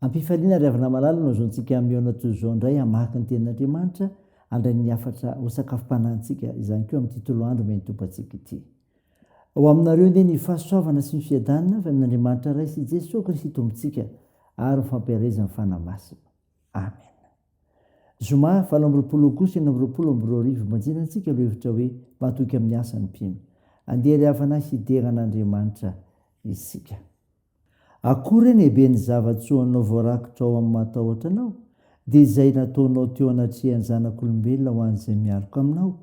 Am-pifaliana ry havana malala no azontsika mihaona toy izao indray hamaky ny Tenin'Andriamanitra, handray ny hafatra ho sakafom-panahintsika izany koa amin'ity toloandro omen'ny Tompo antsika ity. Ho aminareo anie ny fahasoavana sy ny fiadanana avy amin'Andriamanitra Ray sy Jesoa Kristy Tompontsika ary ny fampielezan'ny Fanahy Masina. Amena. Zoma 28 Aogositra 2026, Banjina antsika lohevitra hoe Matoky amin'ny asa ny mpino. Andeha ry havana hidera an'Andriamanitra isika. Akory anie be ny zava-tsoanao voarakitra ao amin'ny mahatahotra anao, dia izay nataonao teo anatrehan'ny zanak'olombelona ho an'izay mialoka aminao.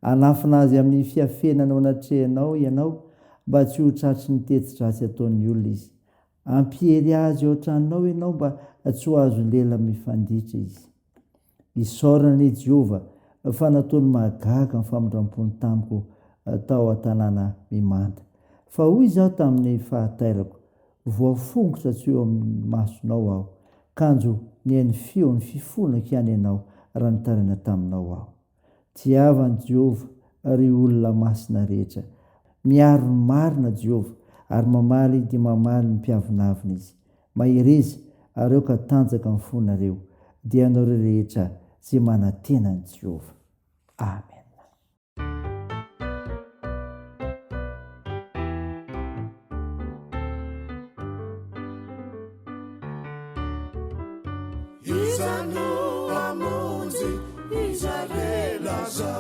Hanafina azy amin'ny fiafenana eo anatrehanao ianao mba tsy ho tratry ny teti-dratsy ataon'ny olona izy. Hampiery azy ao an-tranonao ianao mba tsy ho azon'ny lela mifanditra izy. Isaorana anie Jehovah fa nataony mahagaga ny famindram-pony tamiko tao an-tanàna mimanda. Fa hoy izaho tamin'ny fahatairako, Voafongotra tsy eo amin'ny masonao aho, kanjo nihaino feon'ny fifonako ihany ianao raha nitaraina taminao aho. Tiava an'i Jehovah, ry olona masina rehetra. Miaro ny marina Jehovah, ary mamaly dia mamaly ny mpiavonavona izy. Mahereza, ary aoka hatanjaka ny fonareo, dia ianareo rehetra izay manantena an'i Jehovah. Amena. Iza no hamonjy iza re laza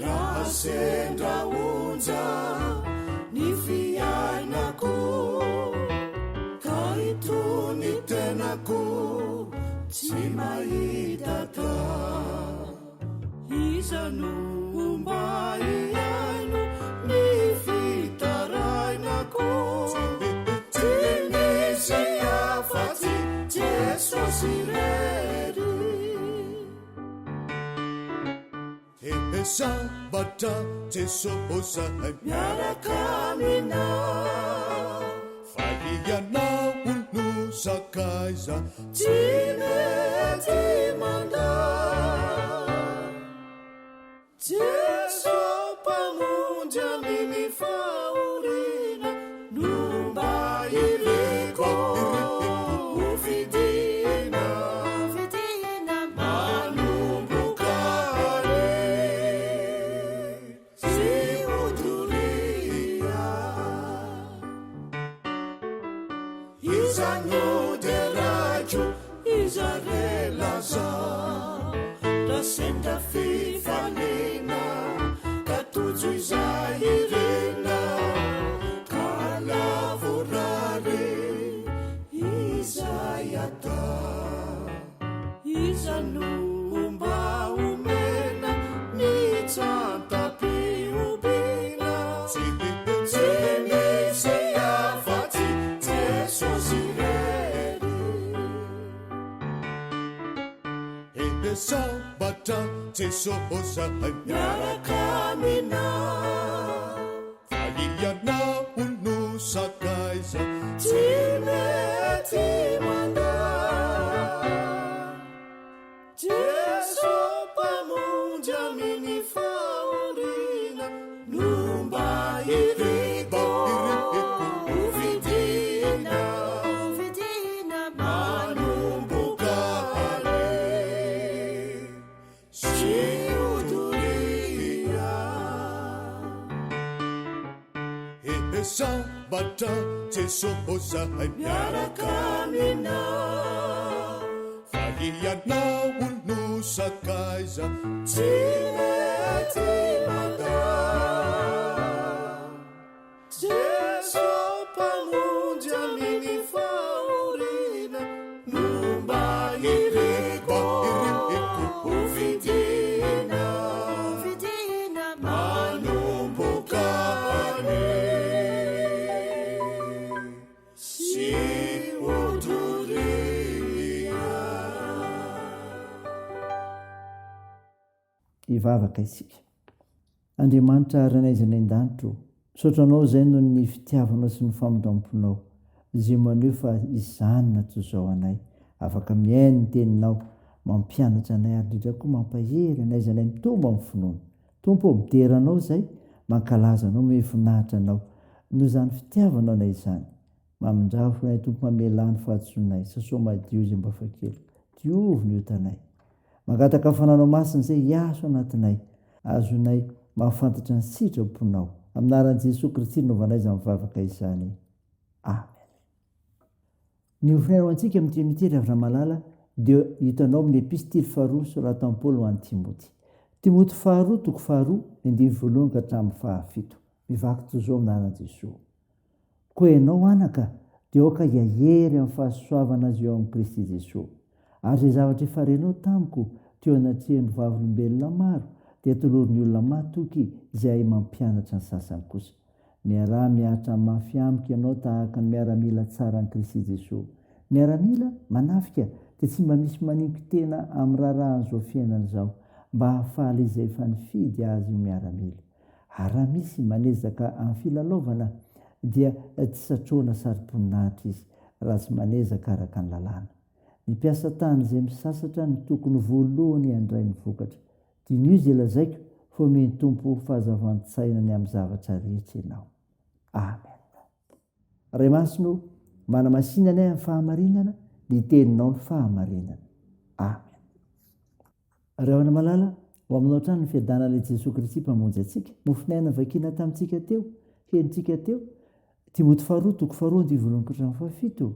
Raha sendra onja ny fiainako Ka itony tenako tsy mahita tany Iza no mba hihaino ny fitarainako? Tsy misy afa-tsy Jesosy irery. He sambatra Jesosy miaraka aminao. Fa ianao no sakaiza tsy mety mandà. Jeso Mpamonjy amin'ny fahoriana no mba iriko ho fidina. Manomboka ary. Tsy ho doria. Iza no deraiko, iza re lazao? Raha sendra fifaliana ka tojo izay irina, ka lavorary izay atao. Iza no mba omena ny tsantam-pihobiana? Tsy misy afa-tsy Jesosy irery. He sambatra Jesosy miaraka aminao. Fa ianao no sakaiza tsy mety mandà. Jeso Mpamonjy amin'ny fahoriana no mba iriko ho vidina. Manomboka anio. Sy ho doria. He sambatra Jesosy zahay miaraka aminao. Fa ianao no sakaiza tsy mety mandà. Jeso Mpamonjy amin'ny fahoriana no mba iriko ho vidina manomboka anio sy ho doria. Hivavaka isika. Andriamanitra Rainay izay any an-danitra ô, misaotra Anao izay noho ny fitiavanao sy ny famindram-ponao, izay maneho fa izany na toy izao anay, afaka mihaino ny Teninao, mampianatra anay ary indrindra koa mampahery anay izay anay mitombo amin'ny finoana. Tompo ô, midera Anao izay, mankalaza Anao, manome voninahitra Anao, noho izany fitiavanao anay izany. Mamindrafo anay Tompo mamelà ny fahadisoanay, sasao madio izay mba fakeloka. Diovy ny otanay. Mangataka fananao masina izay hiaso anatinay, azonay mahafantatra ny sitraponao. Amin'ny anaran'i Jesoa Kristy no nanaovanay izany vavaka izany. Amen. Ny hofinay ho antsika amin'ity anio ity ry havana malala dia hitanao amin'ny epistily faharoa soratan'i Paoly ho an'i Timoty. Timoty faharoa toko faharoa, ny andininy voalohany ka hatramin'ny fahafito. Mivaky toy izao amin'ny anaran'i Jesoa. Koa ianao anaka dia aoka hiahery amin'ny fahasoavana azy eo amin'i Kristy Jesoa. Ary izay zavatra efa renao tamiko teo anatrehan'ny vavolombelona maro dia tolory ny olona matoky izay hahay mampianatra ny sasany kosa. Miaraha mihatra mafy amiko ianao tahaka ny miaramila tsara an'i Kristy Jesoa. Miaramila manafika dia tsy mba misy maninko-tena amin'ny raharahan'izao fiainana izao mba hahafaly izay efa nifidy azy ho miaramila. Ary raha misy manezaka amin'ny filalaovana dia tsy satroana saroboninahitra izy raha tsy manezaka araka ny lalàna. Ny mpiasa tany izay misasatra no tokony voalohany handray ny vokatra. Diniho izay lazaiko fa omen'ny Tompo fahazavan-tsaina ny amin'ny zavatra rehetra ianao. Amen. Ray Masina o, manamasina anay amin'ny fahamarinana, ny teninao ny fahamarinana. Amen. Ray havana malala, ho aminao hatrany ny fiadanan'Ilay Jesoa Kristy Mpamonjy antsika. Mofon'aina vakiana tamintsika teo, henontsika teo, Timoty faharoa toko faharoa andininy voalohany ka hatramin'ny fahafito.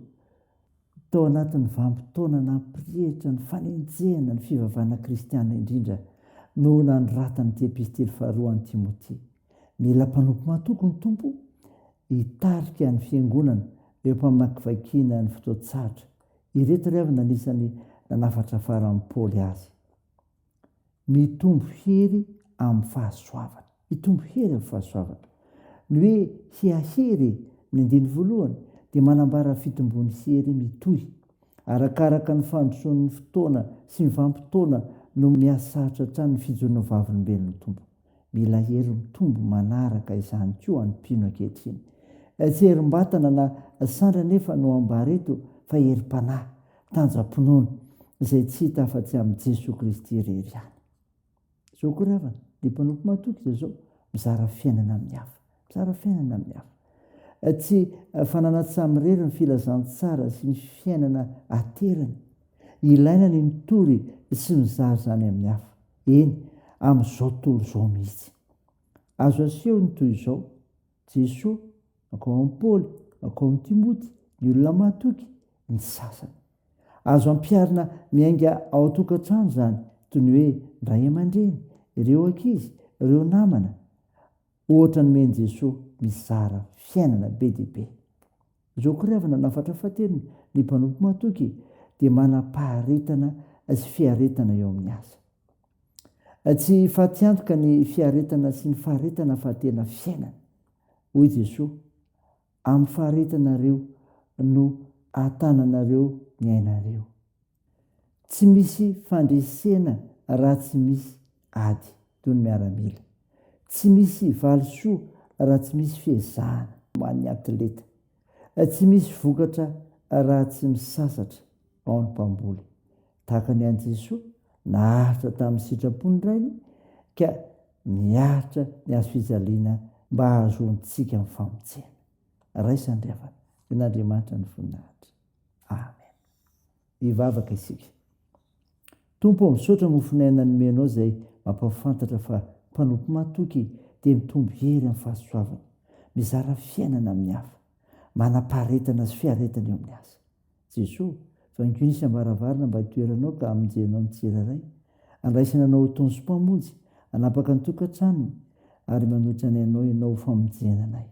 Tao anatin'ny vanim-potoana nampirehitra ny fanenjehana ny fivavahana kristiana indrindra no nanoratany ity epistily faharoa an'i Timoty. Mila mpanompo mahatoky ny Tompo hitarika ny fiangonana eo am-pamakivakiana ny fotoan-tsarotra. Ireto ry havana anisan'ny nanafatrafaran'i Paoly azy. Mitombo hery amin'ny fahasoavana. Mitombo hery amin'ny fahasoavana. Ny hoe hiahery, ny andininy voalohany, dia manambara fitombon'ny hery mitohy. Arakaraka ny fandrosoan'ny fotoana sy ny vanim-potoana no mihasarotra hatrany ny fijoroana vavolombelon'ny Tompo. Mila hery mitombo manaraka izany koa ny mpino ankehitriny. Tsy herim-batana na sandry anefa no ambara eto fa herim-panahy, tanjam-pinoana, izay tsy hita afa-tsy amin'i Jesoa Kristy irery ihany. Izao koa ry havana, ny mpanompo mahatoky dia izao, mizara fiainana amin'ny hafa. Mizara fiainana amin'ny hafa. Tsy fananan-tsamirery ny filazantsara sy ny fiainana aterany. Ilaina ny mitory sy mizara izany amin'ny hafa. Eny, amin'izao tontolo izao mihitsy. Azo aseho ny toy izao, Jesoa, mankao amin'i Paoly, mankao amin'i Timoty, ny olona mahatoky, ny sasany. Azo ampiharina miainga ao an-tokantrano izany, toy ny hoe ny ray aman-dreny, ireo ankizy, ireo namana. Ohatra nomen'i Jesoa mizara fiainana be dia be. Izao koa ry havana nafatra fahatelony, ny mpanompo mahatoky dia manam-paharetana sy fiaretana eo amin'ny asa. Tsy fatiantoka ny fiaretana sy ny faharetana fa tena fiainana. Hoy Jesoa, amin'ny faharetanareo no ahatananareo ny ainareo. Tsy misy fandresena raha tsy misy ady, toy ny miaramila. Tsy misy valisoa raha tsy misy fiezahana, ho an'ny atleta. Tsy misy vokatra raha tsy misasatra, ao ny mpamboly. Tahaka ny an'i Jesoa, naharitra tamin'ny sitrapon'ny Rainy ka niaritra ny hazofijaliana mba hahazoantsika ny famonjena. Raisany ry havana, Tian'Andriamanitra ny voninahitra. Amen. Hivavaka isika. Tompo ô, misaotra mofon'aina nomenao izay mampahafantatra fa mpanompo matoky dia mitombo hery amin'ny fahasoavana, mizara fiainana amin'ny hafa, manam-paharetana sy fiaretana eo amin'ny asa. Jesoa, vangio ny isam-baravarana mba hitoeranao ka hamonjenao ny tsirairay, andraisana anao ho Tompo sy Mpamonjy, hanapaka ny tokantranony ary manotrana Anao Ianao ho famonjena anay.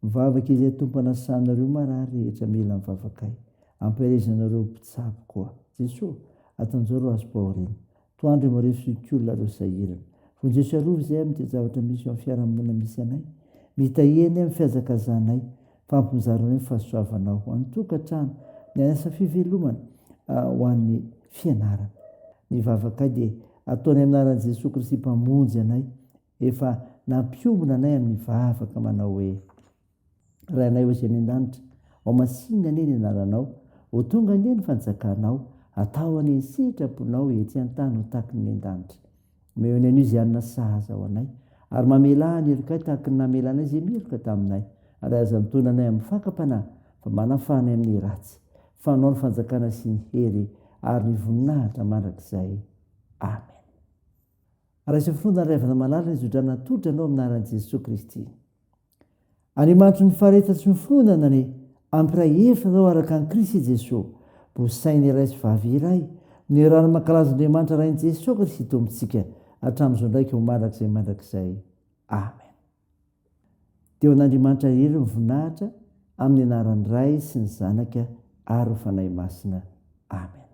Mivavaka izay Tompo anasanareo marary rehetra mila ny vavakay. Ampielezanareo mpitsabo koa. Jesoa, atanjao reo azom-pahoriana. Toandro marefo zokiolona reo sahirana. Vonjeo sy arovy izay amin'ny toe-javatra misy eo amin'ny fiarahamonina misy anay. Mitahia anay amin'ny fihazakazanay. Fa ampinjaro anay ny fahasoavanao. Ho an'ny tokantrano, ny asa fivelomana, ho an'ny fianarana. Ny vavakay dia ataonay amin'ny anaran'i Jesoa Kristy Mpamonjy anay. Efa nampiombona anay amin'ny vavaka manao hoe, Rainay ho izay any an-danitra, ho masinina anie ny anaranao, ho tonga anie ny fanjakanao, atao anie ny sitraponao ety an-tany ho tahaky ny any an-danitra. Omeo anay anio izay hanina sahaza ho anay, ary mamelà ny helokay tahaky ny namelanay izay meloka taminay, ary aza mitondra anay amin'ny fakam-panahy, Fa manafaha anay amin'ny ratsy, fa Anao ny fanjakana sy ny hery ary ny voninahitra mandrakizay. Amen. Raiso finoana ry havana malala ny zodrana atolotra anao amin'ny anaran'i Jesoa Kristy. Andriamanitry ny faharetana sy ny finoana anie hampiray hevitra anao araka an'i Kristy Jesoa, mba ho saina iray sy vavy iray, no iarahana mankalaza Andriamanitra Rain'i Jesoa Kristy Tompontsika hatramin'izao ndraika ho mandrakizay mandrakizay. Amen. Dia ho an'Andriamanitra irery ny voninahitra, amin'ny anaran'ny Ray sy ny Zanaka ary ny Fanahy Masina. Amen.